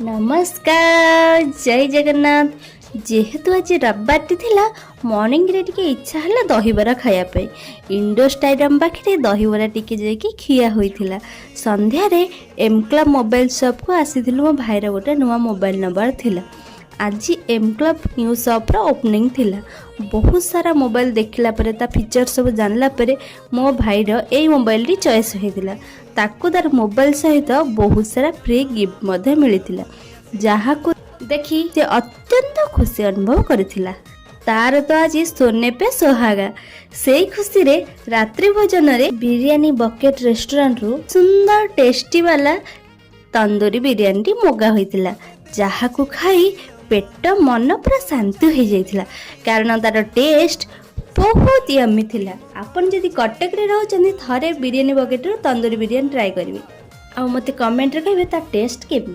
ନମସ୍କାର, ଜୟ ଜଗନ୍ନାଥ। ଯେହେତୁ ଆଜି ରବିବାରଟି ଥିଲା, ମର୍ଣ୍ଣିଂରେ ଟିକେ ଇଚ୍ଛା ହେଲା ଦହିବରା ଖାଇବା ପାଇଁ। ଇଣ୍ଡୋ ଷ୍ଟାଡିୟମ୍ ପାଖରେ ଦହିବରା ଟିକେ ଯାଇକି ଖିଆ ହୋଇଥିଲା। ସନ୍ଧ୍ୟାରେ ଏମ୍ କ୍ଲବ୍ ମୋବାଇଲ ସପ୍କୁ ଆସିଥିଲୁ। ମୋ ଭାଇର ଗୋଟେ ନୂଆ ମୋବାଇଲ ନେବାର ଥିଲା। ଆଜି ଏମ୍ କ୍ଲବ୍ ନ୍ୟୁ ସପ୍ର ଓପନିଂ ଥିଲା। ବହୁତ ସାରା ମୋବାଇଲ ଦେଖିଲା ପରେ, ତା ଫିଚର୍ ସବୁ ଜାଣିଲା ପରେ ମୋ ଭାଇର ଏଇ ମୋବାଇଲଟି ଚଏସ୍ ହୋଇଥିଲା। ତାକୁ ତାର ମୋବାଇଲ ସହିତ ବହୁତ ସାରା ଫ୍ରି ଗିଫ୍ଟ ମଧ୍ୟ ମିଳିଥିଲା, ଯାହାକୁ ଦେଖି ସେ ଅତ୍ୟନ୍ତ ଖୁସି ଅନୁଭବ କରିଥିଲା। ତାର ତ ଆଜି सोने पे सुहागा। ସେଇ ଖୁସିରେ ରାତ୍ରି ଭୋଜନରେ ବିରିୟାନୀ ବକେଟ୍ ରେଷ୍ଟୁରାଣ୍ଟରୁ ସୁନ୍ଦର ଟେଷ୍ଟି ବାଲା ତନ୍ଦୁରୀ ବିରିୟାନୀଟି ମଗା ହୋଇଥିଲା, ଯାହାକୁ ଖାଇ ପେଟ ମନ ପୁରା ଶାନ୍ତି ହୋଇଯାଇଥିଲା, କାରଣ ତାର ଟେଷ୍ଟ ବହୁତ ୟମି ଥିଲା। ଆପଣ ଯଦି କଟକରେ ରହୁଛନ୍ତି, ଥରେ ବିରିୟାନୀ ବକେଟରୁ ତନ୍ଦୁରୀ ବିରିୟାନୀ ଟ୍ରାଏ କରିବେ ଆଉ ମୋତେ କମେଣ୍ଟରେ କହିବେ ତା ଟେଷ୍ଟ କେମିତି।